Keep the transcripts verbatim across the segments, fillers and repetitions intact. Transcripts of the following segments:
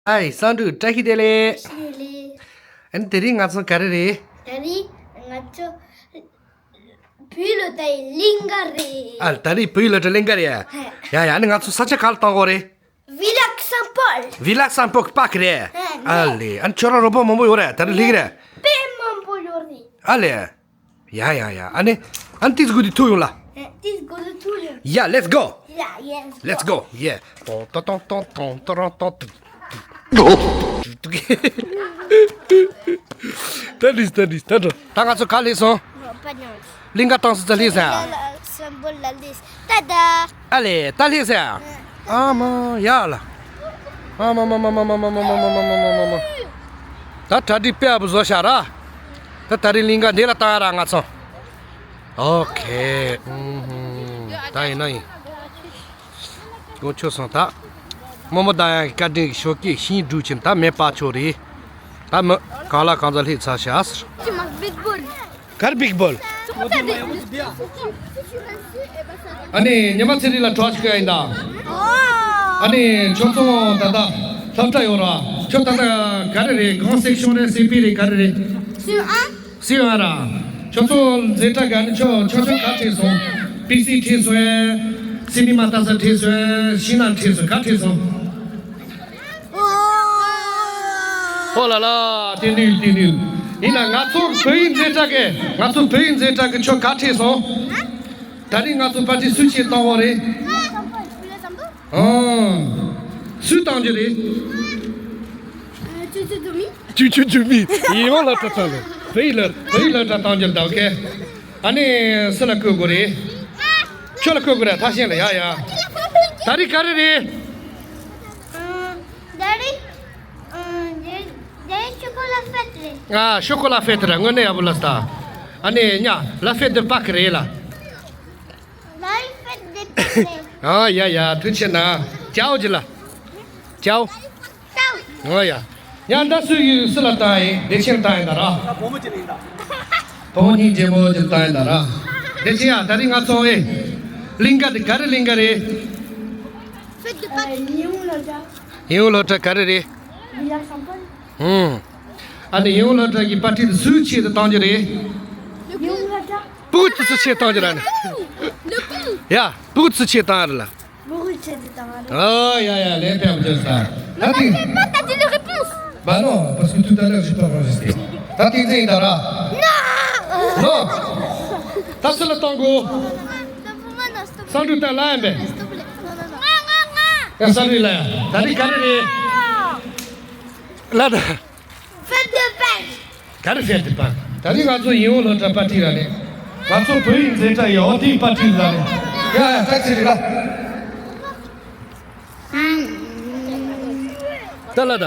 ཨའི་སང་འབྲུག་བཀྲ་ཤིས་བདེ་ལེགས། བདེ་ལེགས། ཨ་ནི་དེ་རིང་ང་ཚོ་ག་རེ་རེད། དེ་རིང་ང་ཚོ་བོད་ལོ་ཏཱའི་གླིང་ག་རེད། ཨ་ད་རིང་བོད་ལོ་ཏཱའི་གླིང་ག་རེད། ཡ་ཡ། ཨ་ནི་ང་ཚོ་ས་ཆ་ག་ལ་བཏང་གོ་རེད། ཝི་ལག་སམ་པོལ། ཝི་ལག་སམ་པོལ་པཱརྐ་རེད། ཨ་ལེ། ཨ་ནི་ཁྱོད་རང་རོགས་པ་མང་པོ་ཡོད་རེད། ད་རིང་སླེབས་རེད། དཔེ་མང་པོ་ཡོད་རེད། ཨ་ལེ། ཡ་ཡ་ཡ། ཨ་ནི། ཨ་ནི་ཏིས་གུ་དི་ཐུག་ཡོང་ལ། ཏིས་གུ་དི་ཐུག་ཡོང་། Yeah, let's go. Yeah, let's go. Let's go. Yeah. ཏོང་ཏོང་ཏོང་ཏོང་ཏོང་ཏོང་ཏོང་། ད་ལིས་ད་ལིས་ད་འགྲོ། ད་ང་ཚོ་ག་སླེབས་སོང་། གླིང་ག་བཏང་སོང་ཙང་སླེབས་སོང་། སམ་པོལ་ལ་སླེབས། ཏ་ཏ། ཨ་ལེ། ད་སླེབས་སོང་། ཨ་མ་ཡ་ལ། ཨ་མ་མ་མ། ད་གྲ་སྒྲིག་དཔེ་ཡག་པོ་བཟོ་བཞག་ར། ད་ད་རིང་གླིང་ག་འདི་ལ་བཏང་ཡ་ར་ང་ཚོ། ཨོ་ཁེ། ཨུམ་ཧུམ། ད་ཡིན་ན་ཡིན། དཀོན་མཆོག་གསུམ་ད། རྨོ་མོ་དང་ཡང་བཀའ་དྲིན་གྱི་ཤོག་སྐྱེས་ཤིང་འབྲུག་ཆེན་ད་མེ་སྤར་ཆོག་རེད། ད་མི་གང་ལ་གང་འཚམ་སླེབས་ཚར་ཤག་ཟེར། གར་བིག་བོལ། ཨ་ནི་ཉི་མ་ཚེ་རིང་ལ་གྲོགས་ཤིག་ཡིན་ད། ཨ་ནི་ཁྱོད་ཚོ་ད་ལྟ་སློབ་གྲྭ་ཡོད་ར། ཁྱོད་ད་ལྟ་ག་རེ་རེད། གང་སེག་ཤོན་རེད། སི་པི་རེད། ག་རེ་རེད། སི་ཡོང་ཨ་ར། ཁྱོད་ཚོ་འཛིན་གྲྭ་ག་ནས་ཁྱོད་ཁྱོད་ཚོ་ག་ཁྲིད་སོང་། པི་སི་ཁྲིད་སོང་། སི་ནི་མ་ལྟ་ས་ཁྲིད་སོང་། ཤིང་ནགས་ཁྲིད་སོང་། ག་ཁྲིད་སོང་། ཨོ་ལ་ལ། ཏིང་ཏིང་ཏིང་ཏིང་། ཡིན་ན་ང་ཚོ་བོད་ཡིག་འཛིན་གྲྭ་གི་ང་ཚོ་བོད་ཡིག་འཛིན་གྲྭ་གི་ཁྱོད་ག་ཁྲིད་སོང་། ད་རིང་ང་ཚོ་པར་ཊི་སུ་ཆེད་བཏང་བ་རེད། ཨང་། སུས་བཏང་རྒྱུ་རེད། ཅུ་ཅུ་ཅུ་མི། ཅུ་ཅུ་ཅུ་མི། ཡིན་ཡང་ལ་ཏྲ་ཏྲ་ལ། བོད་ཡིག་ལ་བོད་ཡིག་ལ་ཏྲ་བཏང་རྒྱུ་རེད་ད། ཨོ་ཁེ། ཨ་ནི་སུ་ལ་བསྐུར་དགོས་རེད། ཁྱོད་ལ་བསྐུར་དགོས་རེད། ཐག་ཤེས་ལ། ཡ་ཡ། ད་རིང་ག་རེ་རེད། ད་རིང་ད་རིང་ཤོ་ཀོ་ལ་ཧྥེ་ཏི་རེད། ཨ། ཤོ་ཀོ་ལ་ཧྥེ་ཏི་རེད། དངོས་གནས་ཡག་པོ་ལབ་སོང་ད། ཨ་ནི་ཉ་ལ་ཧྥེ་ཏི་པཱརྐ་རེད་ལ། ལ་ཧྥེ་ཏི་པཱརྐ་རེད། ཨ་ཡ་ཡ། ཐུགས་རྗེ་ཆེ་གནང་། ཅའོ་ཇི་ལ། ཅའོ། ཨོ་ཡ། ཡང་ད་སུ་ཡིས་སུ་ལ་བཏང་ཡིན། བདེ་ཆེན་བཏང་ཡིན་ད་ར། བུ་མོ་ཅི་ཡིན་ད། བུ་མོ་གཉིས་རྗེ་མོ་ཅི་བཏང་ཡིན་ད་ར། བདེ་ཆེན་ཡ། ད་རིང་ང་ཚོ་ཨེ། གླིང་ག་དེ་ག་རེ་གླིང་ག་རེད། ཡིན་འོང་སློབ་གྲྭ་ག་རེ་རེད། ཧུམ། ཨ་ནི་ཡིན་འོང་སློབ་གྲྭ་གི་པར་ཊི་དེ་སུའི་ཆེད་དུ་བཏང་རྒྱུ་རེད། སྤུ་གུ་དེ་ཚོའི་ཆེད་བཏང་རྒྱུ་ར་ནི། ཡ། སྤུ་གུ་དེ་ཚོའི་ཆེད་བཏང་རེད་ལ། ཨོ་ཡ་ཡ། ལན་དཔེ་མི་འཇོག་ས། ད་དེ། Bah non, parce que tout à l'heure, j'ai pas enregistré. ད་དེ་ཚེ་ཡིན་ད་ར། Non. ད་སུ་ལ་གཏོང་དགོས། སང་འབྲུག་ད་ལ་ཡིན་པས། ཡ་སང་འབྲུག་ལ་ཡ། ད་དེ་ག་རེ་རེད། ལ་ད། Fête de Pâques. ག་རེ་ཧྥེ་ཏི་པཱརྐ། ད་རིང་ང་ཚོ་ཡིན་འོང་སློབ་གྲྭ་པར་ཊི་ར་ནི། ང་ཚོ་བོད་ཡིག་འཛིན་གྲྭ་ཡི་ཨོ་ཏི་པར་ཊི་ར་ནི། ཡ་ཡ། ད་ཚེ་རིང་ལ། ད་ལ་ད།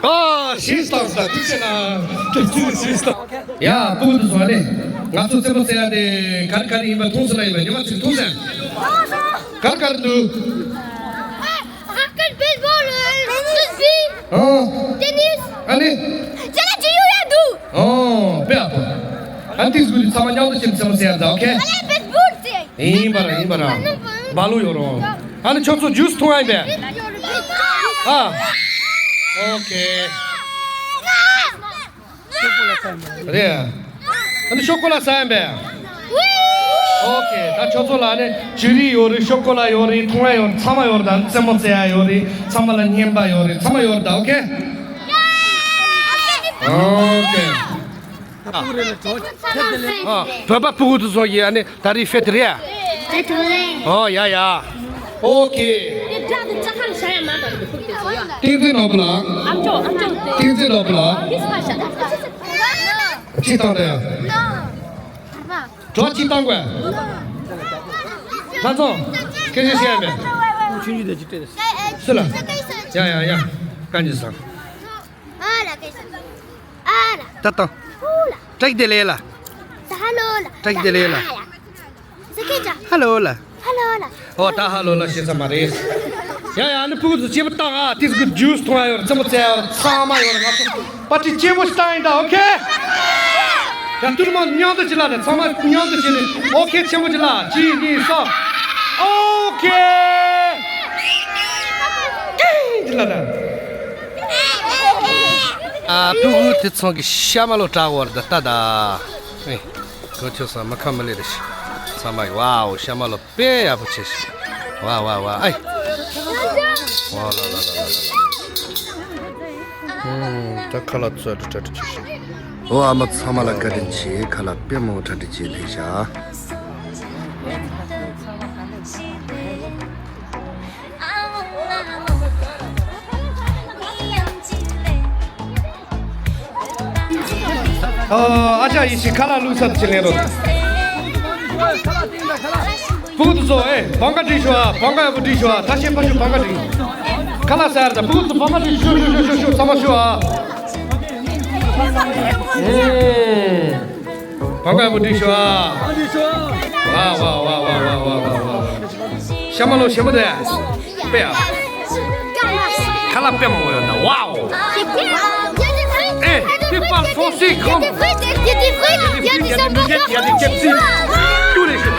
ཨ། ཤིས་ཏང་ས་ཐུགས་རྗེ་གནང་། ཐུགས་རྗེ་ཆེ། ཤིས་ཏང་། ཡ། སྤུ་གུ་དེ་ཚོ་ཨ་ནི། ང་ཚོ་རྩེད་མོ་རྩེ་ཡ་དེ་ག་རེ་ག་རེ་ཡིན་པ་མཐོང་སོང་ན་ཡིན་པ་ཉི་མ་ཚོས་མཐོང་སོང་། ག་རེ་ག་རེ་འདུག Racket, baseball, frisbee, ཨོ། tennis. ཨ་ནི། ཅ་ལག་ཅི་ཡོད་ཡ་འདུག་ཨོ། དཔེ་ཡག་པོ། ཨ་ནི་དེ་ཚོ་ཚང་མ་མཉམ་དུ་ཕྱིན་ཚང་མ་ཟེར་ཡ་འདུག་ཨོ་ཁེ། ཨ་ལས་baseball ཟེར། ཡིན་པ་ར་ཡིན་པ་ར། སྦ་ལོ་ཡོད་རོ། ཨ་ནི་ཁྱོད་ཚོ་ཇུས་འཐུང་ཡ་ཡིན་པས། ཨ། ཨོ་ཁེ། རེད། ཨ་ནི་ཤོ་ཀོ་ལ་ཟ་ཡིན་པས། ཨོ་ཁེ། ད་ཁྱོད་ཚོ་ལ་ནི་ཅི་རི་ཡོད་རེད། ཤོ་ཀོ་ལ་ཡོད་རེད། འཐུང་ཡ་ཡོད་རེད། ཚང་མ་ཡོད་རེད། ད་རྩེད་མོ་རྩེ་ཡ་ཡོད་རེད། ཚང་མ་ལ་བརྙན་པ་ཡོད་རེད། ཚང་མ་ཡོད་རེད། ད་ཨོ་ཁེ། ཨོ་ཁེ། ཨ། བོད་པ་སྤུ་གུ་དེ་ཚོ་ཡིས་ཨ་ནི་ད་རིང་ཧྥེ་ཏི་རེད། ཨོ་ཡ་ཡ། ཨོ་ཁེ། ཏིང་ཙེ་ནོར་བུ་ལགས། ཏིང་ཙེ་ནོར་བུ་ལགས། ཅི་བཏང་དེ། གྲོགས་ཅི་བཏང་དགོས། ལྷ་ཚོགས། སྐད་ཆ་བཤད་མེད། སུ་ལ། ཡ་ཡ་ཡ། བཀའ་འདྲི་བཟང་། ད་བཏང་། བཀྲ་ཤིས་བདེ་ལེགས་ལ། བཀྲ་ཤིས་བདེ་ལེགས་ལ། ཧ་ལོ་ལ། ཧ་ལོ་ལ། ཨོ་ད་ཧ་ལོ་ལ་ཞེས་ས་མ་རེད། ཡ་ཡ། ཨ་ནི་སྤུ་གུ་ཚོ་སྐྱིད་པོ་བཏང་ཨ། དེ་ཚོ་གི་ཇུས་འཐུང་ཡ་ཡོད་རེད། རྩེད་མོ་རྩེ་ཡ་ཡོད་རེད། ཚང་མ་ཡོད་རེད། ང་ཚོ་པར་ཊི་སྐྱིད་པོ་ཞིག་བཏང་ཡིན་ད། ཨོ་ཁེ། ཡ། ཐུར་མ་མཉམ་དུ་ཅི་ལ་རེད། ཚང་མ་མཉམ་དུ་ཅི་རེད། ཨོ་ཁེ། ཆེན་པོ་ཅི་ལ། གཅིག་གཉིས་གསུམ། ཨོ་ཁེ། ལ་ད། ཨ་ཕྲུ་གུ་དེ་ཚང་གི་ཤ་མ་ལོ་དྲག་བར་ད་ལྟ་ད། ཨེ། གོ་ཆོད་སོང་། མི་ཁ་མི་ལེ་རེ་ཤི། ཚང་མ་ཝའོ་ཤ་མ་ལོ་དཔེ་ཡག་པོ་བྱས་ཤི། ཝ་ཝ་ཝ་ཨེ། ཝ་ལ་ལ་ལ་ལ་ལ། ཨུམ། ད་ཁ་ལག་ཚོ་ཨ་ཏྲ་ཏྲ་ཏྲ་བྱས་ཤི། འོ་ཨ་མ་ཚང་མ་ལ་བཀའ་དྲིན་ཆེ། ཁ་ལག་དཔེ་མང་པོ་གྲ་སྒྲིག་བྱས་ཕེབས་ཤག། ཨ་ཅག་ཡེ་ཤེས་ཁ་ལག་བླུགས་ས་ཅིག་ལེན་རོགས། ཕྲུ་གུ་ཚོ་ཨེ་བང་ག་སྒྲིག་ཤོག་ཨ། བང་ག་ཡག་པོ་སྒྲིག་ཤོག་ཨ། ད་ཤེས་ཕ་ཤོག་བང་ག་སྒྲིག། ཁ་ལག་ཟ་ཡར་ད། ཕྲུ་གུ་ཚོ་བང་ག་སྒྲིག་ཤོག་ཤོག་ཤོག་ཤོག་ཤོག་ཚང་མ་ཤོག་ཨ། ཨེ། བང་ག་ཡག་པོ་སྒྲིག་ཤོག་ཨ། ཝ་ཝ་ཝ། ཤ་མ་ལོ་ཞིམ་པོ་དེ། དཔེ་ཡ། ཁ་ལག་དཔེ་མང་པོ་ཡོད་ད། ཝའོ། ཨེ། Il y a des frites, il y a des frites, il y a des frites, il y a des hamburgers. Il y a des hamburgers, il y a des K F C. Tous les jours.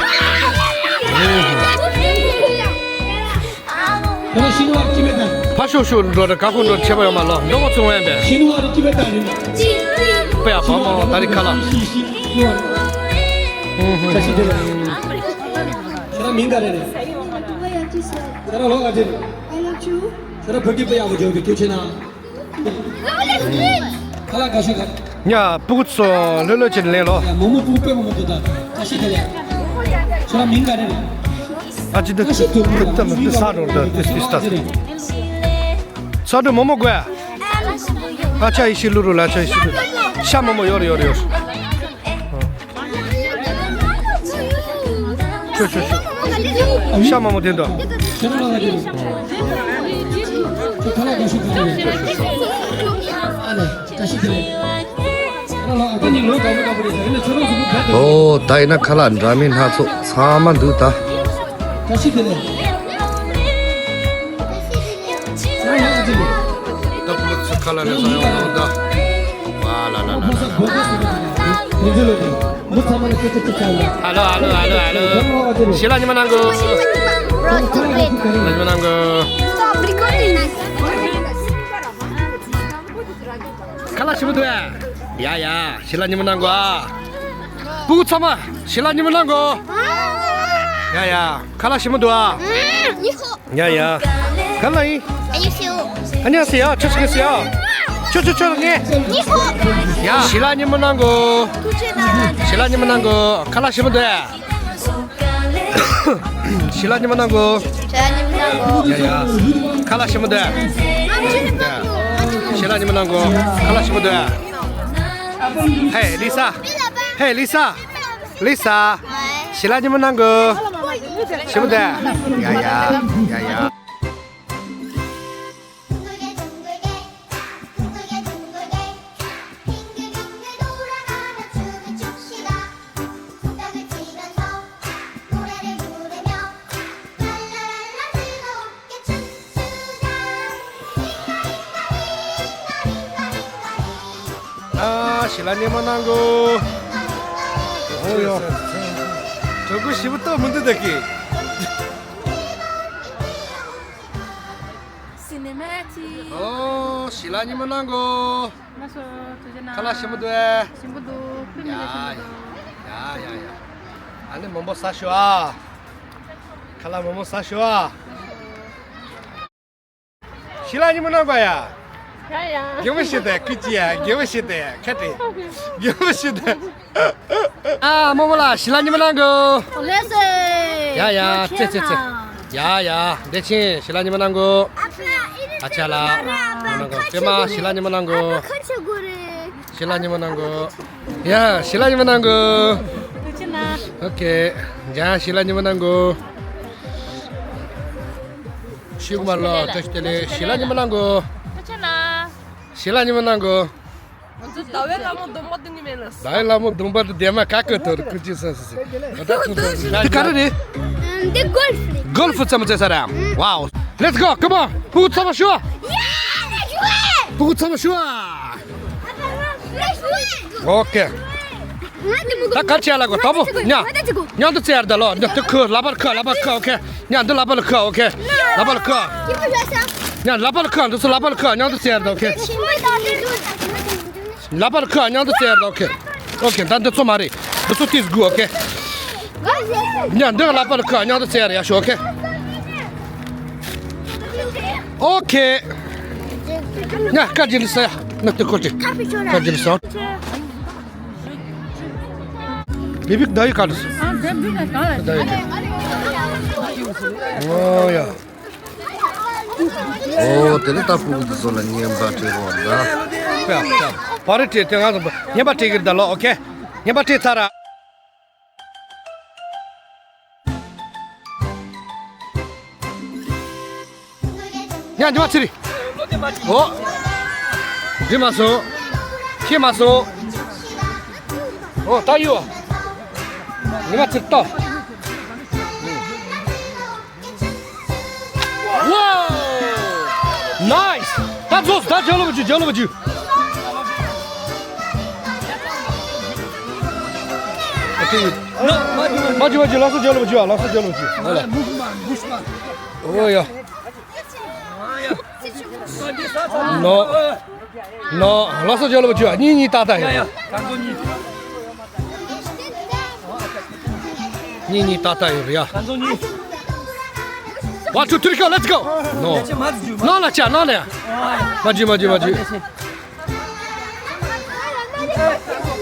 ཕ་ཤོག་ཤོག་འགྲོ་ར་ག་ཁོ་འགྲོ་ཆེ་བ་ཡོད་མ་ལོ། འགྲོ་གོ་ཚུང་བས་པས། དཔེ་ཡ་བ་མོ་ད་རི་ཁ་ལག། ཁྱེད་རང་མིང་ག་རེ་རེད། ཁྱེད་རང་ལོ་ག་ཚོད་རེད། ཁྱེད་རང་བོད་སྐད་དཔེ་ཡག་པོ་སྦྱོང་གི་ཐུགས་རྗེ་གནང་། ཁ་ལག་དགའ་ཤོས་ག་རེ། ཉ་ཕྲུ་གུ་ཚོ་ལྷོད་ལྷོད་བྱས་ནས་ལེན་ལོ། ཡ་མོག་མོག་ཕྲུ་གུ་དཔེ་མང་པོ་འདུག་ད། བཀྲ་ཤིས་བདེ་ལེགས། ཁྱེད་རང་མིང་ག་རེ་རེད། ཨ་ཅི་འདི་ཨ་ཤི་དུ་འདི་ལྟ་མི་འདི་ས་འགྲོ་འདི་འདི་འདི་ལྟ། ས་འགྲོ་མོག་མོག་དགོས། ཨ་ཅག་ཡེ་ཤེས་ལུ་རུ་ལ་ཨ་ཅག་ཡེ་ཤེས་ལུ། ཤ་མོག་མོག་ཡོད་རེད་ཡོད་རེད་ཡོད་རེད། ཤ་མོག་མོག་དེ་འདུག། ཨོ་ད་ཡིན་ན་ཁ་ལག་འདྲ་མིན་སྣ་ཚོགས་ཚང་མ་འདུག་ད། ད་ཕྲུ་གུ་ཚོ་ཁ་ལག་ལེན་ས་ཡོང་ལོ་ད། ཝ་ལ་ལ་ལ་ལ་ལ། ཧ་ལོ་ཧ་ལོ་ཧ་ལོ་ཧ་ལོ། ཞི་ལ་ཉི་མ་གནང་གོ། ཞི་ལ་ཉི་མ་གནང་གོ། ཁ་ལག་ཞིམ་པོ་འདུག་ཨ། ཡ་ཡ། ཞི་ལ་ཉི་མ་གནང་གོ་ཨ། ཕྲུ་གུ་ཚང་མ་ཞི་ལ་ཉི་མ་གནང་གོ། ཡ་ཡ། ཁ་ལག་ཞིམ་པོ་འདུག་ཨ། ཉི་ཧོ། ཡ་ཡ། ག་ལ་ཡིན། ཨ་ནི་སི་ཡོ། ཨ་ནི་སི་ཡོ། ཁྱོད་ཆི་གི་སི་ཡོ། ཁྱོད་ཁྱོད་ཁྱོད་ངས། ཉི་ཧོ། ཡ། ཞི་ལ་ཉི་མ་གནང་གོ། ཐུགས་རྗེ་གནང་། ཞི་ལ་ཉི་མ་གནང་གོ། ཁ་ལག་ཞིམ་པོ་འདུག་ཨ། ཞི་ལ་ཉི་མ་གནང་གོ། ཞི་ལ་ཉི་མ་གནང་གོ། ཡ་ཡ། ཁ་ལག་ཞིམ་པོ་འདུག་ཨ། ཞི་ལ་ཉི་མ་གནང་གོ། ཁ་ལག་ཞིམ་པོ་འདུག་ཨ། ཧེ་ལི་ས། ཧེ་ལི་ས། ལི་ས། ཞི་ལ་ཉི་མ་གནང་གོ། ཞིམ་པོ་འདུག་ཨ། ཡ་ཡ། ཡ་ཡ། ཨ། ཞི་ལ་ཉི་མ་གནང་གོ། འོ་ཡོ། གྲོགས་པོ་ཞེ་པོ་ལྟོགས་མི་འདུག་ད་གི། Cinematic. ཨོ། ཞི་ལ་ཉི་མ་གནང་གོ། ལགས་སོ། ཐུགས་རྗེ་གནང་། ཁ་ལག་ཞིམ་པོ་འདུག་ཨེ། ཞིམ་པོ་འདུག། ཁུ་ནི་ལ་ཞིམ་པོ་འདུག། ཡ་ཡ་ཡ། ཨ་ནི་མང་པོ་ཟ་ཤོག་ཨ། ཁ་ལག་མང་པོ་ཟ་ཤོག་ཨ། ཞི་ལ་ཉི་མ་གནང་གོ་ཡ། ཡ་ཡ། རྒན་མོ་ཞིག་དང་སྐུ་ཅི་ཡ། རྒན་མོ་ཞིག་དང་ཁ་ཏི། རྒན་མོ་ཞིག་དང་། ཨ། རྨོ་མོ་ལགས། ཞི་ལ་ཉི་མ་གནང་གོ། ལགས་སོ། ཡ་ཡ། ཙེ་ཙེ་ཙེ། ཡ་ཡ། བདེ་ཆེན། ཞི་ལ་ཉི་མ་གནང་གོ། ཨ་ཅག་ལགས། ཉི་མ་གནང་གོ། པད་མ། ཞི་ལ་ཉི་མ་གནང་གོ། ཞི་ལ་ཉི་མ་གནང་གོ། ཡ། ཞི་ལ་ཉི་མ་གནང་གོ། ཨོ་ཁེ། ཡ། ཞི་ལ་ཉི་མ་གནང་གོ། ཤིག་མ་ལོ། བཀྲ་ཤིས་བདེ་ལེགས། ཞི་ལ་ཉི་མ་གནང་གོ། ཞི་ལ་ཉི་མ་གནང་གོ། ང་ཚོ་ཟླ་བའི་ལྷ་མོ་གདོང་པ་དེ་ནི་མེད་ལ། ཟླ་བའི་ལྷ་མོ་གདོང་པ་དེ་འདས་མ་ཀ་ཀོ་ཐོར་ཀུ་ཅི་ས་ས་ས། འདི་ག་རེ་རེད། འདི་གོལ་ཕུ་རེད། གོལ་ཕུ་ཚ་མོ་ཚེ་ས་ར། Wow. Let's go. Come on. ཕྲུ་གུ་ཚ་མོ་ཤོག། ཕྲུ་གུ་ཚ་མོ་ཤོག། ཨོ་ཁེ། ད་གར་ཆེ་ལ་གོ་ད་པོ་ཉ། ཉ་འདི་ཚེ་ཡར་ད་ལོ། འདི་ཁུ་ལ་པར་ཁུ་ལ་པར་ཁུ། ཨོ་ཁེ། ཉ་འདི་ལ་པར་ཁུ། ཨོ་ཁེ། ལ་པར་ཁུ། ཡ། ལག་པ་ལ་ཁུར། འདི་ཚོ་ལག་པ་ལ་ཁུར། མཉམ་དུ་བཙལ་རེད། ཨོ་ཁེ། ལག་པ་ལ་ཁུར། མཉམ་དུ་བཙལ་རེད། ཨོ་ཁེ། ཨོ་ཁེ། ད་འདི་ཚོ་མ་རེད། འདི་ཚོ་ཏིས་དགོས། ཨོ་ཁེ། ཡ། འདི་ལག་པ་ལ་ཁུར། མཉམ་དུ་བཙལ་རེད། ཡ་ཤོ། ཨོ་ཁེ། ཨོ་ཁེ། ཡ། ཁ་ཅིག་ལ་ཟ་ཡ། ན་དེ་ཁོ་ཅིག་ཁ་ཅིག་ལ་ཟ། མི་བིག་ད་ཡི་ཁ་ལ་ཟ། ཨ། དེ་བིག་ག་ལ་ཟ། ད་ཡི་ཁ། ཨོ་ཡ། ཨོ། དེ་ནི་ད་ཕྲུ་གུ་འདི་ཚོ་ལ་རྔན་པ་སྤྲད་རོགས་གནང་། པ་རེ་སྤྲད། དེ་ང་ཚོ་རྔན་པ་སྤྲད་ཀྱི་རེད་ད་ལོ། ཨོ་ཁེ། རྔན་པ་སྤྲད་ཚར་ར། ཡ། འདི་མ་ཚེ་རི། ཨོ། འདི་མ་སོང་། ཁྱེད་མ་སོང་། ཨོ། ད་ཡོ། འདི་མ་ཚེ་ཏོ། ཝའོ། ནའིས། ད་རྫོགས། ད་རྒྱབ་ལོག་པ་བྱོས། རྒྱབ་ལོག་པ་བྱོས། ཨ། དེ་ཡོད། མ་བྱོས། མ་བྱོས། ལགས་སོ། རྒྱབ་ལོག་པ་བྱོས། ཨ། ལགས་སོ། རྒྱབ་ལོག་པ་བྱོས། ཨོ་ཡ། ནོ། ནོ། ལགས་སོ། རྒྱབ་ལོག་པ་བྱོས། ཨ། གཉིས་གཉིས་ཏག་ཏག་ཡོད། ཡ་ཡ། གང་གོ་གཉིས། གཉིས་གཉིས་ཏག་ཏག་ཡོད་རེད་ཡ། གང་གོ་གཉིས། One, two, three, go, let's go. ནོ། ནང་ལ་བཅར། ནང་ལ་ཡ། མ་བྱོས། མ་བྱོས། མ་བྱོས།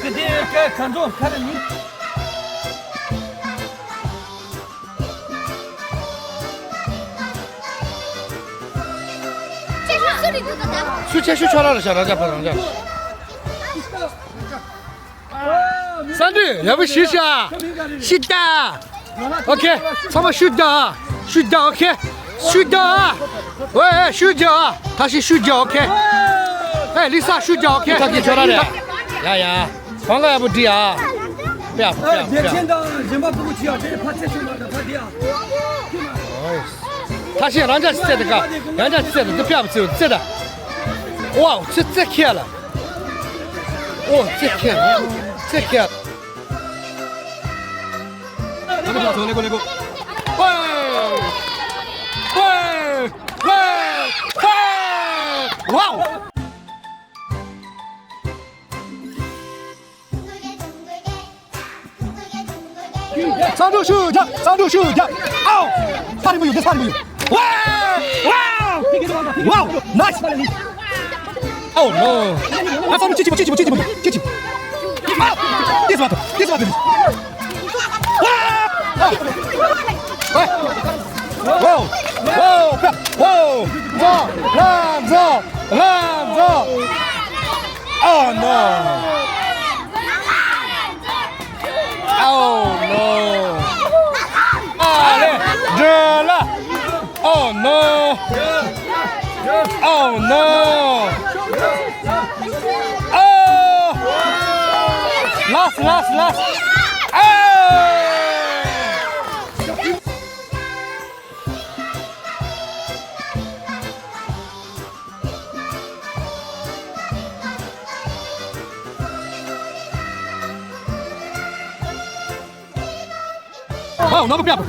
ག་དེ་ག་གང་གོ་ག་རེ་མིན། སུ་ཆེ་ཤོས་ཁྱོད་རང་རེད་ཤག་རང་ཅག་ཕ་རང་ཅག་ས་འདི་ཡག་པོ་ཞིག་ཤག་ཤི་ད། ཨོ་ཁེ། ཚང་མ་ཤུ་ད། ཤུ་ད། ཨོ་ཁེ། ཤུ་ད། ཝེ། ཤུ་ད། ད་ཤི་ཤུ་ད། ཨོ་ཁེ། ཨེ། ལི་ས་ཤུ་ད། ཨོ་ཁེ། ད་ཁྱོད་རང་རེད། ཡ་ཡ། གང་ག་ཡག་པོ་འདི་ཡ། པེ་ཡ། པེ་ཡ། པེ་ཡ། སྡེ་ཚན་དང་གཞན་པ་ཕྲུ་གུ་ཅི་ཡ་དེ་ཕ་ཚེ་ཆུང་མ་ད་ཕ་དེ་ཡ། ད་ཤི་རང་ཅག་ཅི་རྩེ་ད་ག་རང་ཅག་ཅི་རྩེ་ད། འདི་པེ་ཡ་པ་ཚེ་རྩེ་ད། ཝའོ། ཚེ་རྩེ་ཁེ་ལ། ཨོ། ཚེ་ཁེ། ཚེ་ཁེ། ལེགས་པོ། ལེགས་པོ། ཧོ། ཧོ། ཧོ། ཝའོ། ཚང་འགྲོ་ཤུགས་རྒྱབ། ཚང་འགྲོ་ཤུགས་རྒྱབ། ཨའོ། ཕ་རིང་པོ་ཡོད། འདི་ཕ་རིང་པོ་ཡོད། ཝའོ། ཝའོ། ཝའོ། ནའིས། Oh no. ཨ། ཚང་མ་ཅི་ཅི་པོ། ཅི་ཅི་པོ། ཅི་ཅི་པོ། ཅི་ཅི། ཨ། ཏིས་བ་ཏོ། ཏིས་བ་ཏོ། ཝའོ། ཝའོ། ཝའོ། ཝའོ། ལ་རྫོགས། ལ་རྫོགས། Oh no. Oh no. ཨ་ལེ། འགྲོ་ལ། Oh no. Oh no. Oh. Last, last, last. Oh. Wow, number five.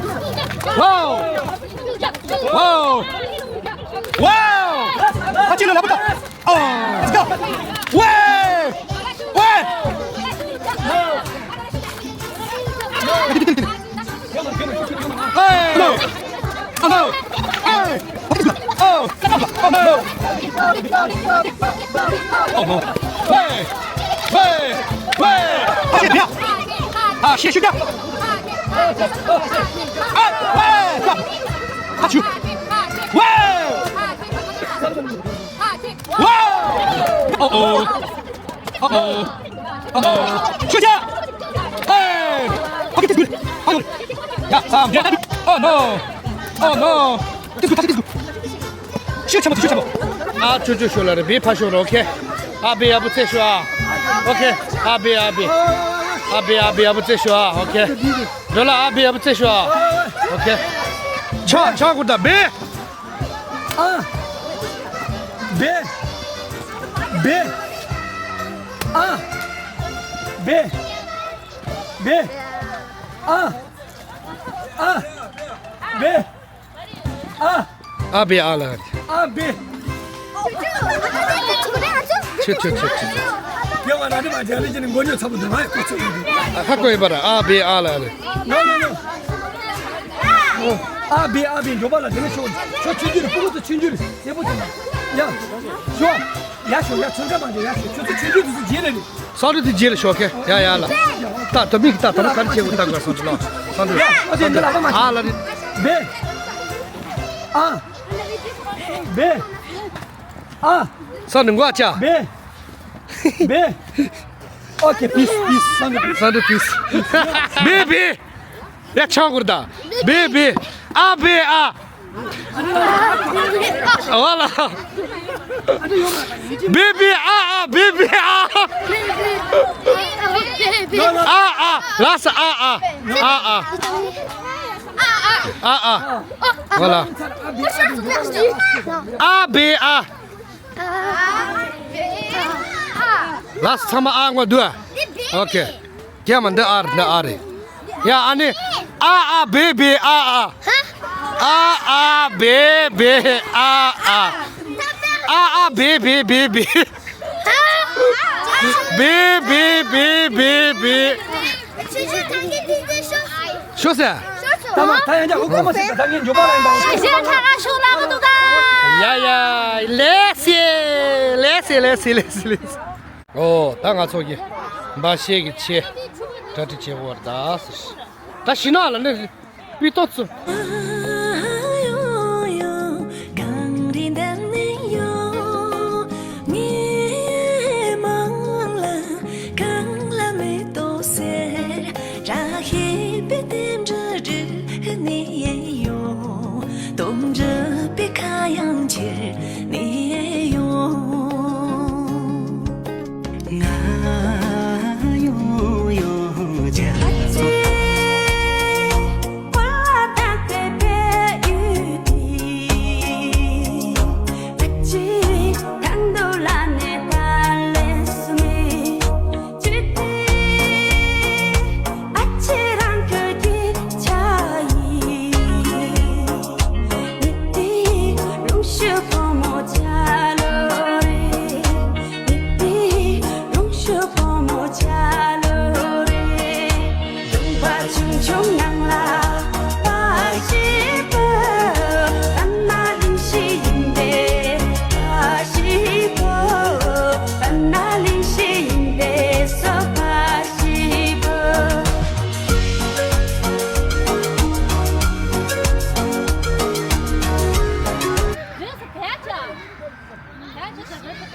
Wow. Wow. Wow. Let's go. Wow. Wow. Hey! Hello! Hello! Hey! Oh! Oh no! Oh no! Hey! Hey! Hey! 啊，谢谢，谢谢。哎，哎，啊，去！喂！ 哇哦！哦哦！哦哦！学姐！哎！快点，快点！哎呦！呀，三，哦no！哦no！这个，这个，学姐嘛，学姐嘛。啊，九九学了的，别怕学了，OK。阿比阿不再学啊，OK。阿比阿比，阿比阿比阿不再学啊，OK。对了，阿比阿不再学啊，OK。唱唱过的，别。 ཨ། བེ། བེ། ཨ། བེ། བེ། ཨ། ཨ། བེ། ཨ། ཨ་བེ་ཨ་ལ། ཨ་བེ། ཆུ་ཆུ་ཆུ་ཆུ། ཡང་ང་རང་མ་ཇ་ལི་ཅི་ནི་མགོ་ཉོ་ཚ་པོ་འདུག་ཨ་ཁོ་ཚོ་ཡོད། ཨ་ཧ་ཀོ་ཡིན་པ་ར། ཨ་བེ་ཨ་ལ་རེད། ནོ་ནོ་ནོ། ཨ་བེ་ཨ་བེ་འགྲོ་པ་ལ་དེ་ནས་ཤོག་ཤོག་ཆུང་ཆུང་རེད། ཕྲུ་གུ་ཚོ་ཆུང་ཆུང་རེད། སྐྱེས་པོ་དེ་ན་ཡ་ཤོག་ཡ་ཤོག་ཡ་ཚོན་ཁ་མ་འཇོག་ཡ་ཤོག་ཁྱོད་ཚོ་ཆུང་ཆུང་དེ་ཚོ་རྗེས་ལ་རེད། སང་ལུ་དེ་རྗེས་ལ་ཤོག་ཁེ་ཡ་ཡ་ལ། ད་ད་མིག་ད་ད་ལ་ག་རེ་བྱེད་དགོས་ད་ག་སང་ལུ་ལ། སང་ལུ་ཨ་དེ་འདི་ལ་ཕ་མ་ཨ་ལ་རེད། བེ་ཨ། བེ་ཨ། སང་ལུ་མགོ་ཨ་ཅག་བེ་བེ། ཨོ་ཁེ། པིས་པིས། སང་ལུ་པིས། སང་ལུ་པིས། བེ་བེ། ཡ་ཆང་ཁུར་ད། བེ་བེ། ཨ་བེ་ཨ། ཝ་ལ། བེ་བེ་ཨ་ཨ། བེ་བེ་ཨ། ཨ་ཨ། ལགས་སོ། ཨ་ཨ། ཨ་ཨ། ཨ་ཨ། ཝ་ལ། ཨ་བེ་ཨ། ལགས་སོ། ཚང་མ་ཨ་ངོ་འདུག་ཨ། ཨོ་ཁེ། རྒྱ་མ་འདི་ཨ་རེད། འདི་ཨ་རེད། ཡ་ཨ་ནི། ཨ་ཨ་བེ་བེ་ཨ་ཨ། ཨ་ཨ་བེ་བེ་ཨ་ཨ། ཨ་ཨ་བེ་བེ་བེ་བེ། བེ་བེ་བེ་བེ་བེ། ཤོག་ཟེར། ད་མ་ད་ཡང་ཅག་ཨུ་ཀ་མ་སི་ད་ད་ངས་འཇོག་པ་ལ་ཡིན་པ། ཤེས་བྱའི་ཁ་ཁ་ཤོག་ལ་མ་འདུག་ད། ཡ་ཡ། ལེ་སི་ལེ་སི་ལེ་སི་ལེ་སི་ལེ་སི། ཨོ་ད་ང་ཚོ་གི་འབའ་ཤེས་ཀྱི་ཆེ་གྲ་སྒྲིག་བྱེད་དགོས་རེད་ད། ད་ཤི་ན་ལ་ནི་པི་ཏོ་ཚུ།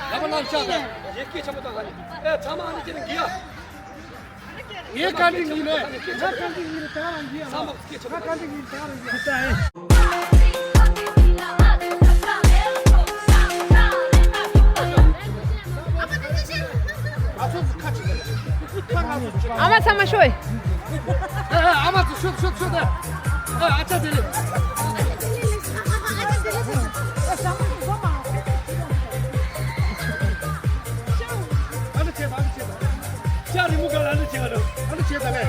ལ་མ་ལ་ཤ་ད། ཡེ་སྐད་ཆ་མ་ད་ལ་ནི། ཨེ་ཚང་མ་ཨ་ནི་ཁྱེད་ནི་འགི་ཡ། ངའི་བཀའ་འདྲི་ངི་ལས། ངའི་བཀའ་འདྲི་ངི་ལས་ད་རང་འགི་ཡ། ཚང་མ་སྐད་ཆ་མ་ད། ངའི་བཀའ་འདྲི་ངི་ལས་ད་རང་འགི་ཡ། ཨ་མ་ཚང་མ་ཤོག་ཨེ། ཨ་མ་ཚོ་ཤོག་ཤོག་ཤོག་ད། ཨ་ཅག་དེ་ལས། ཨ་ནི་བྱེད་ཨ་ནི་བྱེད། ཅག་རི་མོ་ག་ལ་ཨ་ནི་བྱེད་ཨ་ནི་བྱེད་ད་ལས།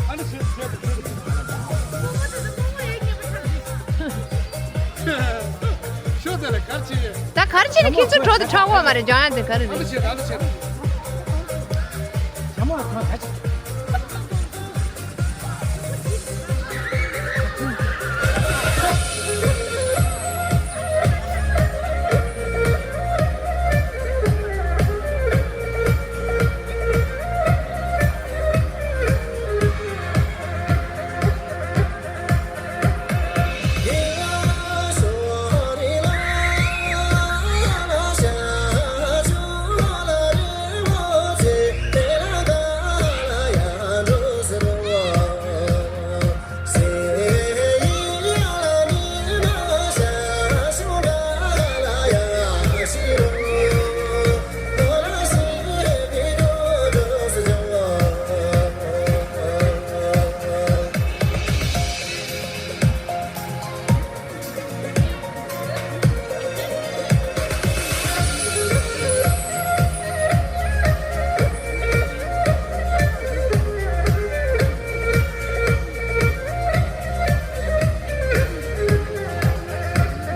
ཨ་ནི་བྱེད་བྱེད་བྱེད། ཤོག་དེ་ལ་གར་བྱེད། ད་གར་བྱེད་ནི་ཁྱེད་ཚོ་གྲོགས་དེ་ཁྲག་འོག་མ་རེད། ལྗང་ཡ་དེ་ག་རེ་རེད། ཨ་ནི་བྱེད་ཨ་ནི་བྱེད།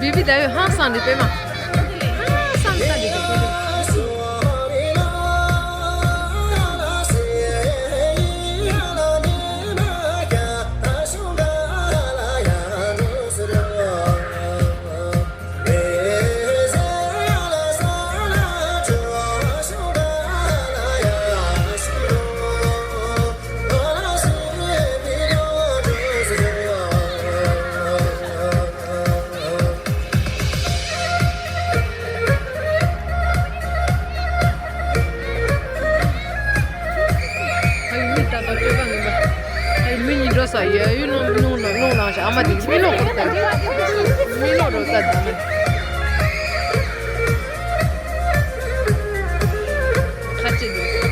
ཡུ་བི་ད་ཡོད་ཧང་སང་འདི་པད་མ། ཧང་སང་ད་འདི་གི་པད་མ། ཨ་ཡི་མི་ལྟ་ད་སྤྱོད་པ་ངན་པ། ཨ་ཡི་མི་གཉིས་འགྲོ་ས་ཡ་ཡུ་ནང་ནང་ནང་ནང་ལངས་ཤག་ཨ་མ་དེ་མི་ལོག་གོ་ད། མི་ལོག་རོ་ད་ད་མ། ཁ་ཅིག་འདུག་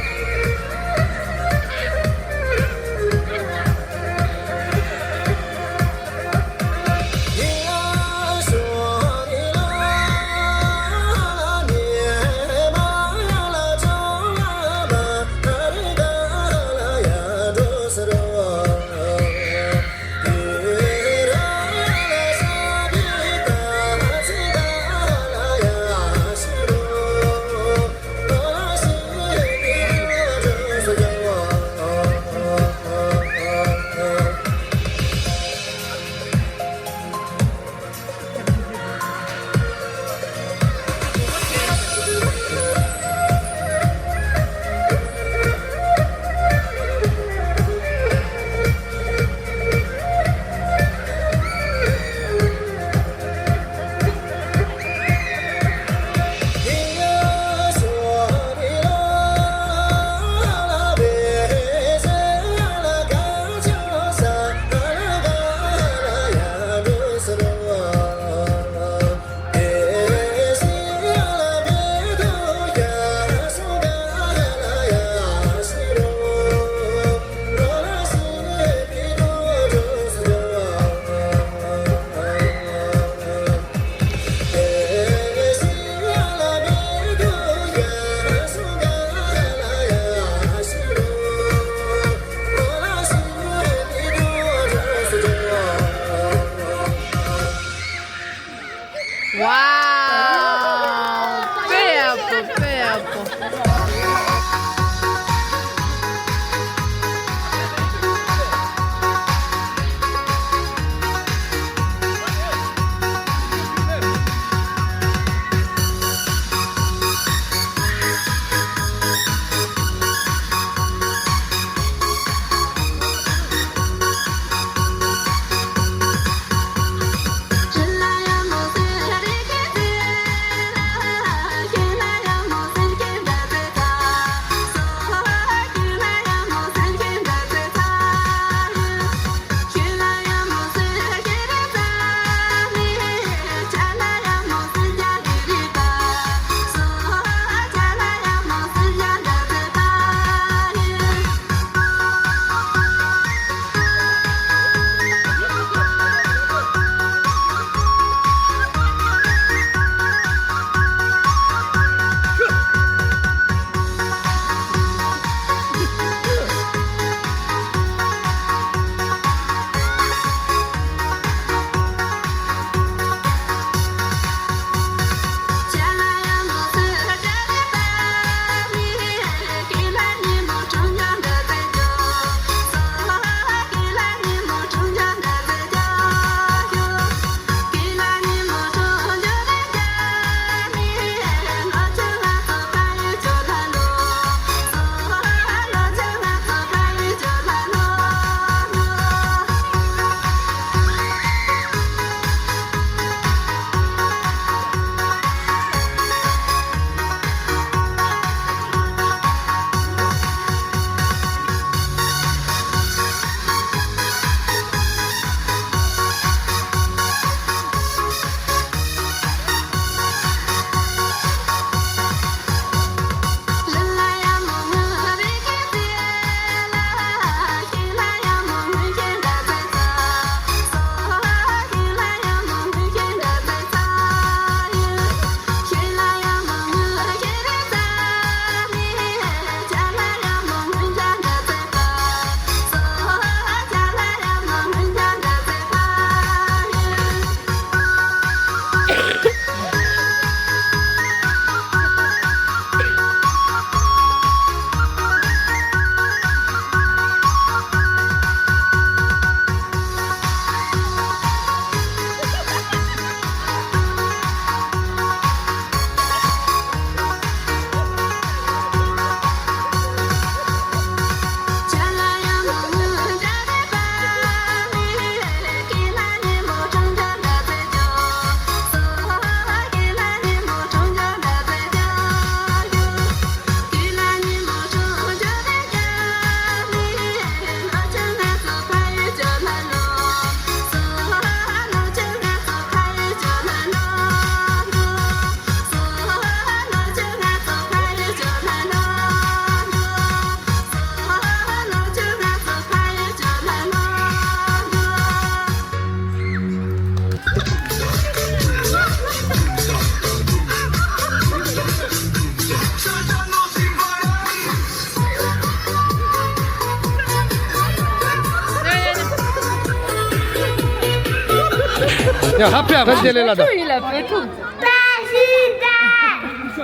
ཡ་ཧ་པེ་ཧ་པེ་ལེ་ལ་ད། བོད་ཕྲུག་ཡིན་ལ་བོད་ཕྲུག་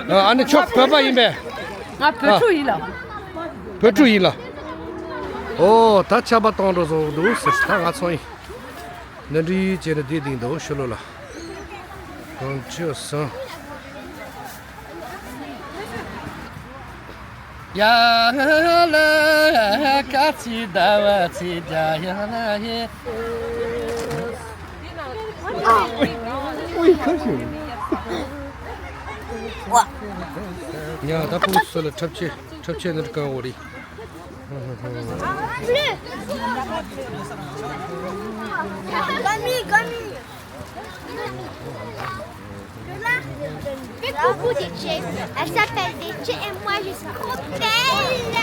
ཨ་ནི་ཁྱོད་བོད་པ་ཡིན་པས། ང་བོད་ཕྲུག་ཡིན་ལ། བོད་ཕྲུག་ཡིན་ལ། ཨོ་ད་ཆར་པ་གཏོང་འགྲོ་བཟོ་འདུག་ཟེར་ད་ང་ཚོ་ཡིན། འདི་འདྲའི་བྱས་ནས་བསྡད་བསྡད་འདུག་ཕྱི་ལོགས་ལ། གང་ཅི་སང་། ཡ་ལ་ཀ་ཚི་ཟླ་བ་ཚི་རྒྱ་ཡ་ལ་ཧེ། ཡ་ད་ཕུག་སུ་ལ་འཁྲབ་ཆས་འཁྲབ་ཆས་འདི་གང་འོ་རེད། Gummy, gummy. Fais coucou des chefs. Elle s'appelle des chefs et moi je suis trop belle.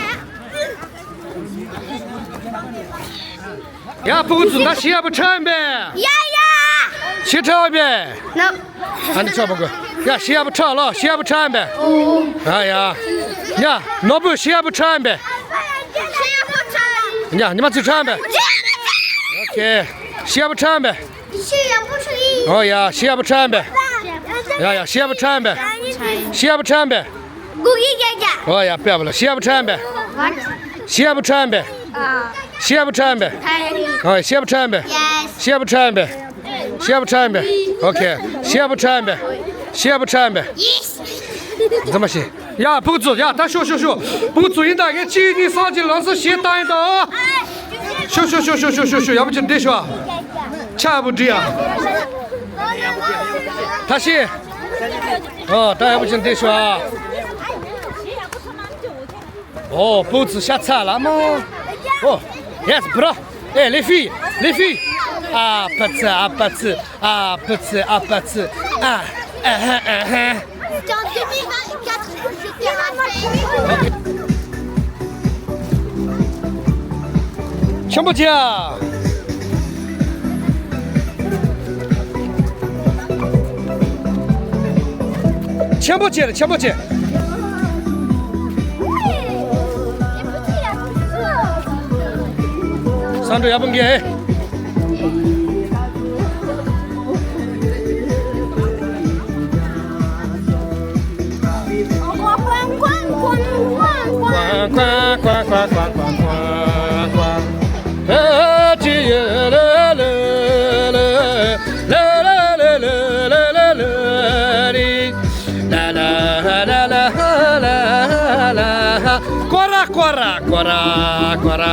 ཡ་ཕུག་ཙུ་ད་ཤི་ཡ་པོ་ཁྲ་ཡིན་པས། ཡ་ཡ། ཤི་ཁྲ་ཡིན་པས། ནོ། ཨ་ནི་ཆོག་པ་གོ། ཡ་ཤི་ཡ་པོ་ཁྲ་ལོ་ཤི་ཡ་པོ་ཁྲ་ཡིན་པས། ཨོ། ཡ་ཡ། ཡ་ནོར་བུ་ཤི་ཡ་པོ་ཁྲ་ཡིན་པས། ཤི་ཡ་པོ་ཁྲ་ཡིན་པས། ཡ་ཉི་མ་ཚིག་ཁྲ་ཡིན་པས། ཨོ་ཁེ། ཤི་ཡ་པོ་ཁྲ་ཡིན་པས། ཤི་ཡ་པོ་ཁྲ་ཡིན། ཨོ་ཡ་ཤི་ཡ་པོ་ཁྲ་ཡིན་པས། ཡ་ཡ་ཤི་ཡ་པོ་ཁྲ་ཡིན་པས། ཤི་ཡ་པོ་ཁྲ་ཡིན་པས། ཨོ་ཡ་པེ་བ་ལ་ཤི་ཡ་པོ་ཁྲ་ཡིན་པས། ཤི་ཡ་པོ་ཁྲ་ཡིན་པས། ཤི་ཡ་པོ་ཁྲ་ཡིན་པས། ཨོ་ཤི་ཡ་པོ་ཁྲ་ཡིན་པས། ཤི་ཡ་པོ་ཁྲ་ཡིན་པས། ཤི་ཡ་པོ་ཁྲ་ཡིན་པས། ཨོ་ཁེ། ཤི་ཡ་པོ་ཁྲ་ཡིན་པས། ཤི་ཡ་པོ་ཁྲ་ཡིན་པས། འཛམ་མ་ཤི། ཡ་ཕུག་ཙུ་ཡ་ད་ཤོག་ཤོག་ཤོག་ཕུག་ཙུ་ཡིན་ད་ངས་གཅིག་གཉིས་གསུམ་གྱི་ལམ་སང་ཞེས་བཏང་ཡིན་ད། ཤོག་ཤོག་ཤོག་ཤོག་ཤོག་ཤོག་ཤོག་ཡག་པོ་ཅིག་བསྡད་ཤོག་ཆ་བུ་འདྲི་ཡ། ད་ཤི། ཨོ་ད་ཡག་པོ་ཅིག་བསྡད་ཤོག་ཨོ་ཕུག་ཙུ་ཤ་ཚ་ལ་མོ། ཨོ་ཡེས་བྷྲོ། ཨེ་ལེ་ཕི། ལེ་ཕི། ཨ་པ་ཙི་ཨ་པ་ཙི། ཨ་པ་ཙི་ཨ་པ་ཙི། ཨ་ཨ་ཧ་ཨ་ཧ། C'est en deux mille vingt-quatre que je t'ai raté. ཆེན་པོ་བྱས། ཆེན་པོ་བྱས་ཆེན་པོ་བྱས། སང་འགྲོ་ཡག་པོ་འགྱེ། ཀོ་ར་ཀོ་ར་ཀོ་ར་ཀོ་ར།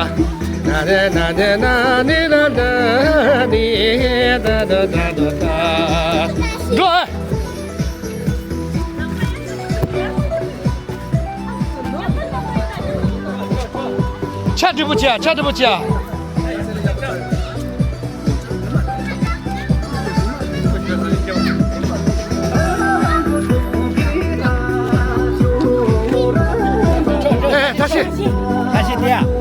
ན་ནེ་ན་ནེ་ན་ནི་ན་ན་ནི་ད་ད་ད་ད་ད། འགྲོ་ཨེ། ཆ་འགྲིག་པོ་བྱས་ཨ། ཆ་འགྲིག་པོ་བྱས་ཨ། ཨེ་ད་ཤི། ད་ཤི་དེ་ཡ།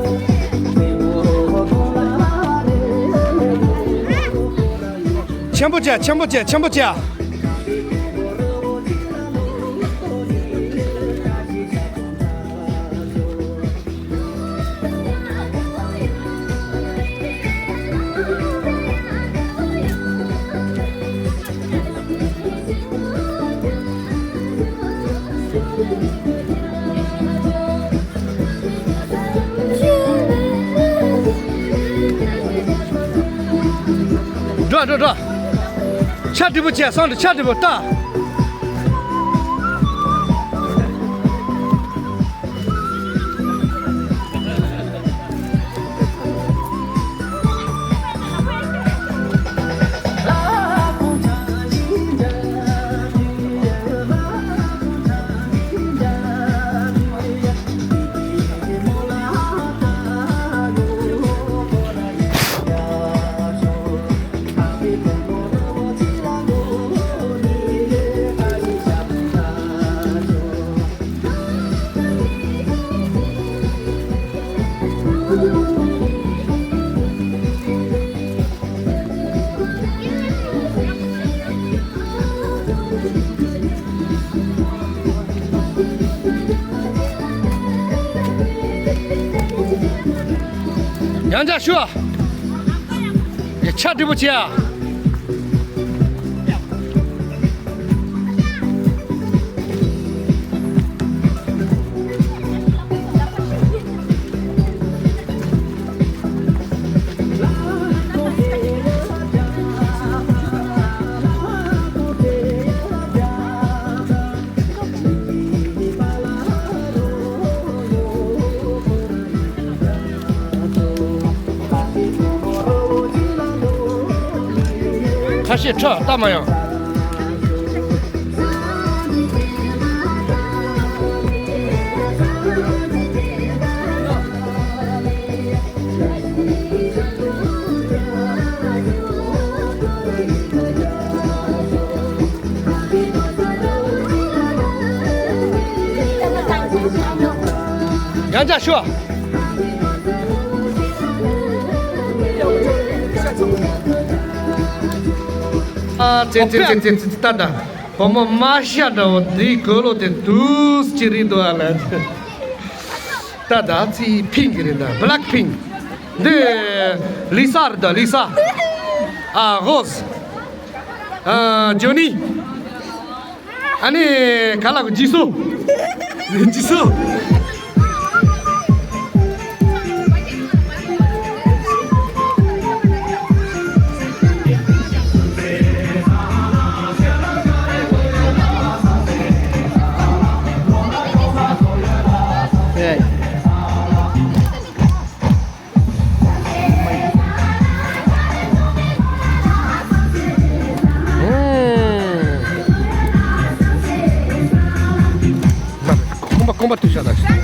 ཆེན་པོ་བྱས་ཆེན་པོ་བྱས་ཆེན་པོ་བྱས་ཨ། འགྲོ་འགྲོ་འགྲོ། ཆ་འགྲིག་པོ་བྱས་སང་དུ་ཆ་འགྲིག་པོ་ལྟ། ཡང་བསྐྱར་ཞུ་ཨ། ཡ་ཆ་འགྲིག་པོ་བྱེད་ཨ། ཞེས་ཁྲོད་ལྟ་མ་ཡང་། ཡང་བསྐྱར་ཞུ། ཨ་ཙེ་ཙེ་ཙེ་ཙེ་ཙེ། ད་ད་བུ་མོ་མ་ཤ་འདྲ་བོ་འདིའི་གོས་ལོག་དེ་དུས་ཅི་རིགས་འདུག་ཨ་ལ། ད་ད་ཚིག་ཕིང་གི་རེད། ད་བྷ་ལེག་ཕིང་། འདི་ལི་ས་རེད། ད་ལི་ས། ཨ་རོ་སི། ཨ་ཇོ་ནི། ཨ་ནི་ག་ལ་གོ་ཇི་སུ། ཇི་སུ། ཁོང་པ་ཁོང་པ་ཏུ་ཤ་དང་།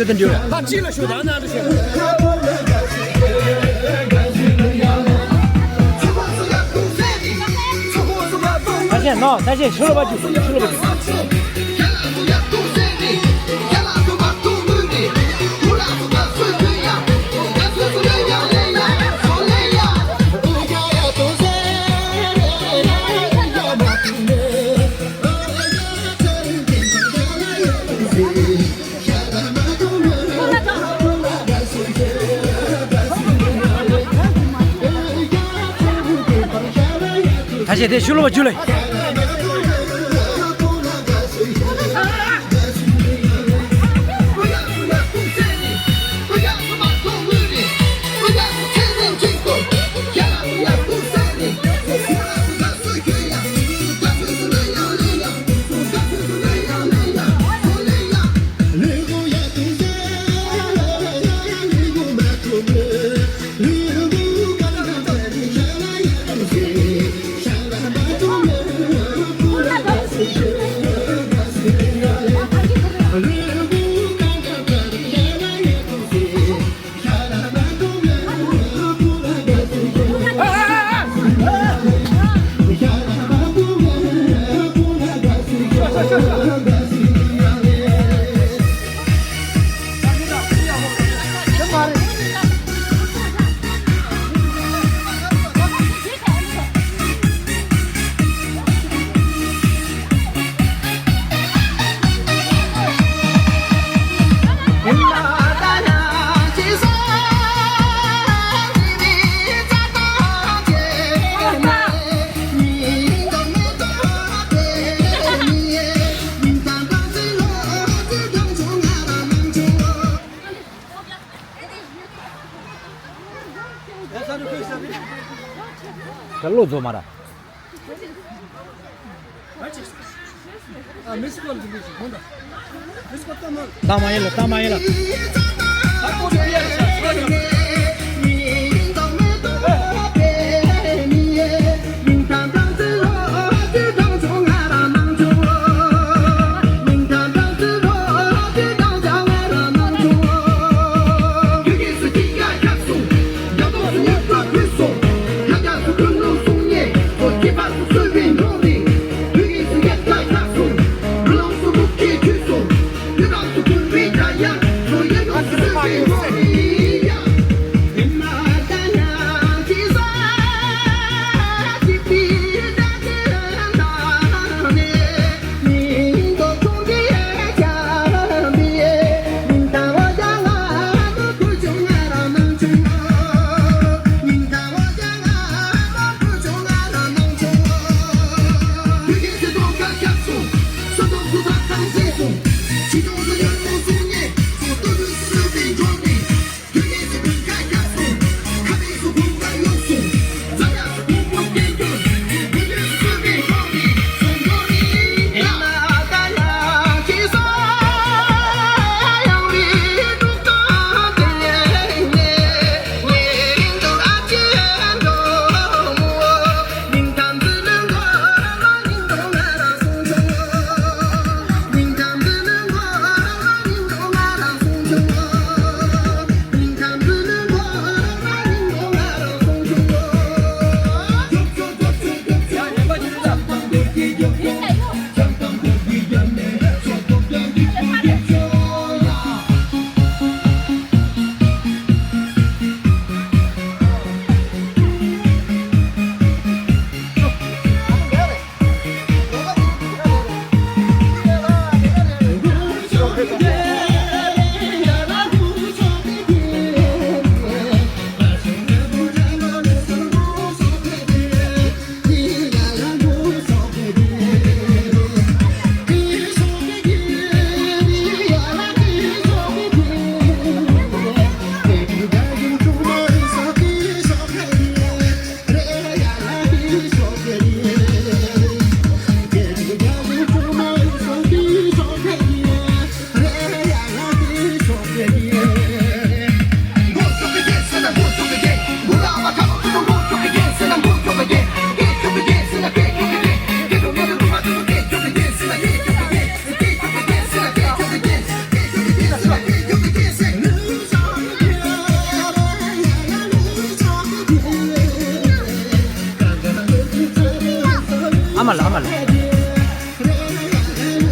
ད་ཅི་ལ་ཤོད་ད་ན་ད་ཤོད། ད་ཤེས་ནོ་ད་ཤེས་ཤུ་ལ་བ་ཅུ་ཤུ་ལ་བ་ཅུ། ད་ཆ་དེ་ཤུ་ལོ་བ་ཇུ་ལེ། ད་བློ་རྫོགས་མ་ར། ད་མ་ཡིན་ལ་ད་མ་ཡིན་ལ།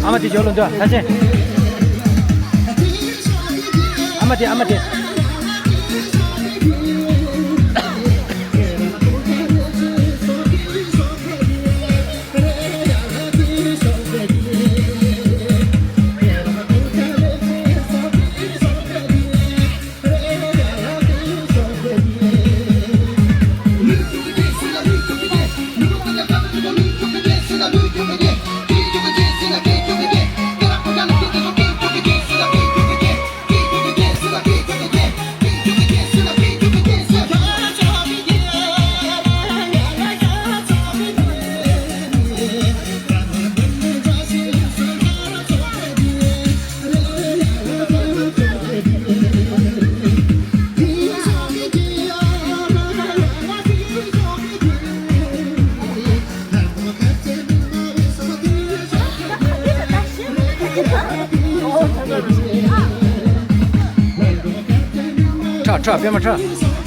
ཨ་མ་དེ་ཇོ་ལོ་འདུག་ད་ཆེ། ཨ་མ་དེ་ཨ་མ་དེ། ཁྲ་ཁྲ་པད་མ་ཁྲ།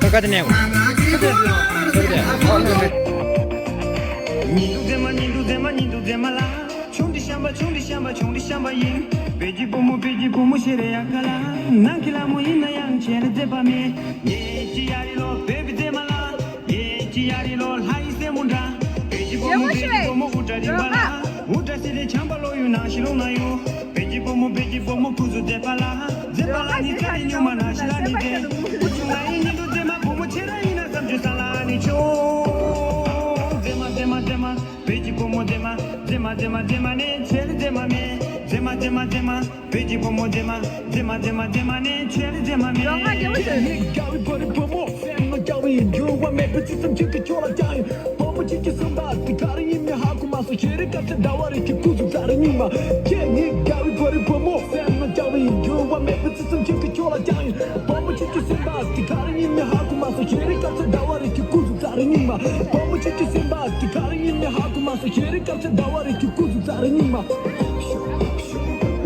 ད་ག་དེ་ནས། ཉིན་དུ་མཛེས་མ། ཉིན་དུ་མཛེས་མ། ཉིན་དུ་མཛེས་མ་ལ། ཆུང་འདྲིས་བཤམས་པ། ཆུང་འདྲིས་བཤམས་པ། ཆུང་འདྲིས་བཤམས་པ་ཡིན། བོད་ཀྱི་བུ་མོ། བོད་ཀྱི་བུ་མོ་ཤེས་རེ་ཡག་ག་ལ། ནང་གི་ལ་མོ་ཡིན་ན་ཡང་ཆེར་མཛེས་པ་མེད། ངེད་ཀྱི་ཡ་རི་ལོ་བོད་པའི་མཛེས་མ་ལ། ངེད་ཀྱི་ཡ་རི་ལོ་ལྷ་ཡི་སྲས་མོ་འདྲ། བོད་ཀྱི་བུ་མོ། བོད་ཀྱི་བུ་མོ་དབུ་སྐྲ་རིང་པ་ལ། དབུ་སྐྲ་སེར་དེ་བྱམས་པ་ལོ་ཡུ་ནང་ཞིག་ལོང་ན་ཡོད། བོད་ཀྱི་བུ་མོ། བོད་ཀྱི་བུ་མོ་ཁུ་ཚུར་མཛེས་པ་ལ། མཛེས་པ་ལ་ནི་ཚེ་རིང་སྨྱུག་མ་ནང་ཞིག་ལ་ནི་བསྟན། བུ་ཆུང་ན་ཡིན་ཉིན་དུ་མཛེས་མ། བུ་མོ་ཆེ་ར་ཡིན་ན་བསམ་བརྗོད་ས་ལ་ནི་ཆོ། མཛེས་མ། མཛེས་མ། མཛེས་མ། མཛེས་མ། བོད་ཀྱི་བུ་མོ་མཛེས་མ། མཛེས་མ། མཛེས་མ། མཛེས་མ་ནས་ཆེར་མཛེས་མ་མེད། མཛེས་མ། མཛེས་མ། མཛེས་མ། བོད་ཀྱི་བུ་མོ་མཛེས་མ། མཛེས་མ། མཛེས་མ། མཛེས་མ་ནས་ཆེར་མཛེས་མ་མེད། རོ་ཧ་རྒྱལ་པོ་ཞིག་ངའི་རྒྱལ་བའི་བུ་རི་བུ་མོ། སེམས་ནང་རྒྱལ་བའི་འགྱུར་བ་མེད་པའི་ཚིག་ཙམ་གཅིག་གིས་ཁྱོད་ལ་བརྒྱངས་ཡིན། བུ་མོ་ཁྱེད་ཀྱི་སེམས་པ་དེ་ག་རེ་ཡིན་མིན་ཧ་གོ་མ་སོང་། ཤེས་རིག་དཀར་ཆ་ཟླ་བ་རེད་ཁྱེད་སྐུ་གཟུགས་ཙ་རེ་རྙིང་མ། ཁྱེད་ངའི་རྒྱལ་བའི་བུ་རི་བུ་མོ། སེམས་ནང་རྒྱལ་བའི་འགྱུར་བ་མེད་པའི་ཚིག་ཙམ་གཅིག་གིས་ཁྱོད་ལ་བརྒྱངས་ཡིན། བུ་མོ་ཁྱེད་ཀྱི་སེམས་པ་དེ་ག་རེ་ཡིན་མིན་ཧ་གོ་མ་སོང་། ཤེས་རིག་དཀར་ཆ་ཟླ་བ་རེད་ཁྱེད་སྐུ་གཟུགས་ཙ་རེ་རྙིང་མ། བུ་མོ་ཁྱེད་ཀྱི་སེམས་པ་དེ་ག་རེ་ཡིན་མིན་ཧ་གོ་མ་སོང་། ཤེས་རིག་དཀར་ཆ་ཟླ་བ་རེད་ཁྱེད་སྐུ་གཟུགས་ཙ་རེ་རྙིང་མ།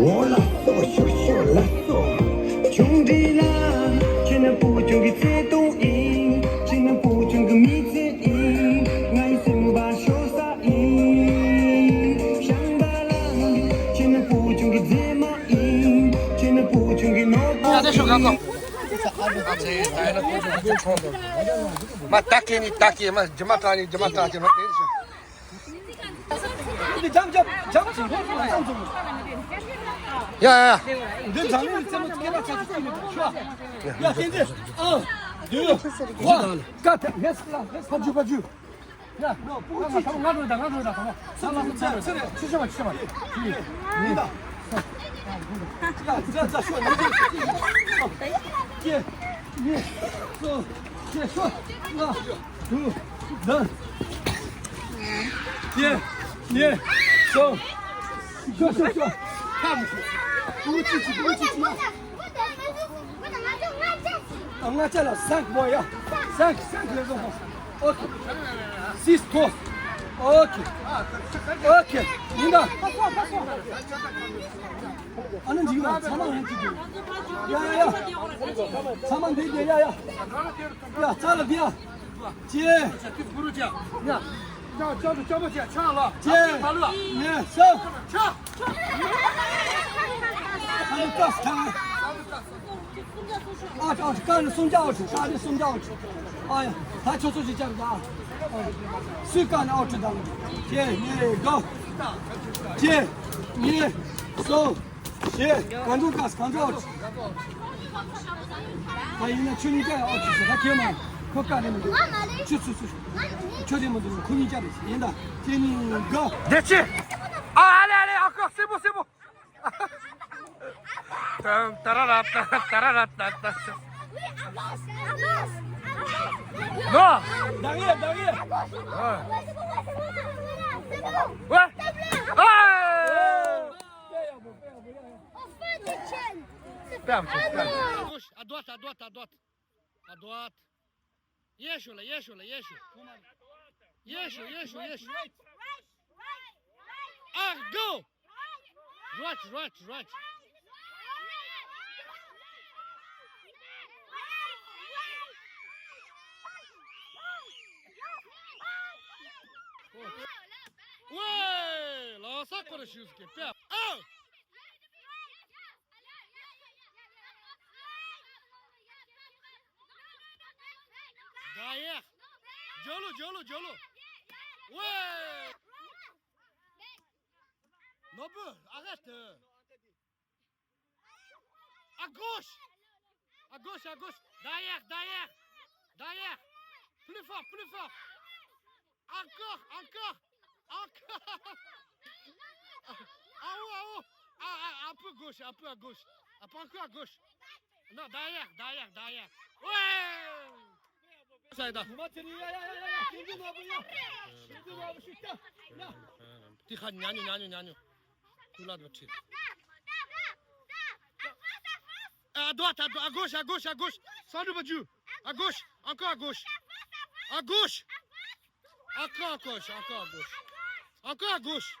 འོ་ལགས་སོ། ཤོ་ཤོ་ལགས་སོ། ཆུང་འདྲིས་ལ། ཁྱེད་ནི་བུ་ཆུང་གི་ཚེ་ཐུང་ཡིན། ཁྱེད་ནི་བུ་ཆུང་གི་མི་ཚེ་ཡིན། ངའི་སེམས་པ་ཤོར་ས་ཡིན། བྱམས་པ་ལ་ངའི་ ནས་ཤོག་གང་ཚོ། ཨ་ཙི། ད་ཡིན་ན་ཁོ་ཚོ་ཁོ་ཚོ་ཁོང་དུ། མ་ད་ཁེ་ནི་ད་ཁེ་མ་ཇི་མ་ཏྲ་ནི་ཇི་མ་ཏྲ་ཁེ་མ་དེ་ཤོག་འདི་འཇམ་འཇམ་འཇམ་ཅིག་ཧོ་ཧོ་འཇམ་འཇམ། ཡ་ཡ་ཡ། འདི་འཇམ་ནི་ཙེ་མོ་ཙེ་ལ་ཚ་ཅིག་ཅིག་ནི་ཤོག་ཡ་ཏན་ཏན། ཨ། འདི། ཧོ། ཀ་ཏ་ཧེ་སི་ལ་ཧེ་སི་ཕ་ཇུ་ཕ་ཇུ། ཡ། ང་འགྲོ་ད་ང་འགྲོ་ད་ང་འགྲོ་ད། ཚེ་ཚེ་ཚེ་ཚེ་ཤོ་མ་ཤོ་མ། ཡ་ཚེ་ཚེ་ཤོ་མ། ཡ། གཅིག་གཉིས། གསུམ། བརྒྱད། ཤོ། ལྔ། དྲུག་བདུན། བརྒྱད། གཉིས། གསུམ། ཤོ་ཤོ་ཤོ། ཁ་མི་ཤོ། ཨུ་ཅི་ཅི་ཨུ་ཅི་ཅི། ལྔ་ཆ་ལ་སེང་མོ་ཡ། སེང་སེང་ལས་བཟོ་མོ། ཨོ་ཁེ། སིས་ཐོ། ཨོ་ཁེ། ཨོ་ཁེ། ཡིན་ད། ཨ་ནི་འཇིགས་ལ་ཚང་མ་ཧན་གྱི་འདུག་ཡ་ཡ་ཡ། ཚང་མ་འདི་འདི་ཡ་ཡ། ཡ་ཚ་ལ་འདི་ཡ། ཅེ། ཡ། ཅ་ཅ་ཅ་མ་ཅ་ཆ་ལ། ཅེ། ཡ་ས། ཆ། ཨ་ནི་ཀ་ས། ཨ་ཅག་ཨ་ཅག་ཀ་ནི་སུམ་བརྒྱ་ཨ་ཅག་ཀ་ནི་སུམ་བརྒྱ་ཨ་ཅག་ཨ་ཡ། ད་ཁྱོད་ཚོ་ཅི་བྱར་ད། སུས་ཀ་ནི་ཨ་ཅག་དང་། ཅེ་ནི་གོ། ཅེ་ནི་སོ། ཅེ་གང་འགྲོ་ཀ་ས་གང་འགྲོ་ཨ་ཅག་ད་ཡིན་ན་ཁྱོད་གཉིས་ཀ་ཡང་ཨ་ཅག་ཟེར་ད་ཁྱོད་མ། ཁོ་ཀ་ནི་མི་འདུག་ཁྱོད་ཚོ་ཚོ། ཁྱོད་དེ་མི་འདུག་ཁོ་གཉིས་ཀ་རེད་ཡིན་ད། ཅེ་ནི་གོ། དེ་ཅི། ཨ་ཨ་ལེ་ཨ་ལེ་ཨ་ཁོ་སེ་པོ་སེ་པོ། ཏ་ར་ར་ཏ་ཏ་ར་ར་ཏ་ཏ། ནོ། བདག་ཡེ་བདག་ཡེ། ཝེ། ཨ། À gauche, à droite, à droite, à droite. À droite. Yeshu la, yeshu la, yeshu. Yeshu, yeshu, yeshu. Ah, go! Right, right, right. Ouais, là, ça, qu'on a juste que faire. Ah! Derrière. Jolo, jolo, jolo. Ouais. Nobu, arrête. À gauche. À gauche, à gauche. Derrière, derrière. Derrière. Plus fort, plus fort. Encore, encore, encore. Ah, oh, ah, oh. Ah, ah, un peu gauche, un peu à gauche. Ah, pas encore à gauche. Non, derrière, derrière, derrière. Ouais. Ça y est. Tout là, de À droite, à, à gauche, à gauche, à gauche. Sans le Badiou. À gauche, encore à gauche. À gauche. Encore à gauche, encore à gauche. Encore à gauche.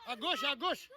À gauche, à gauche.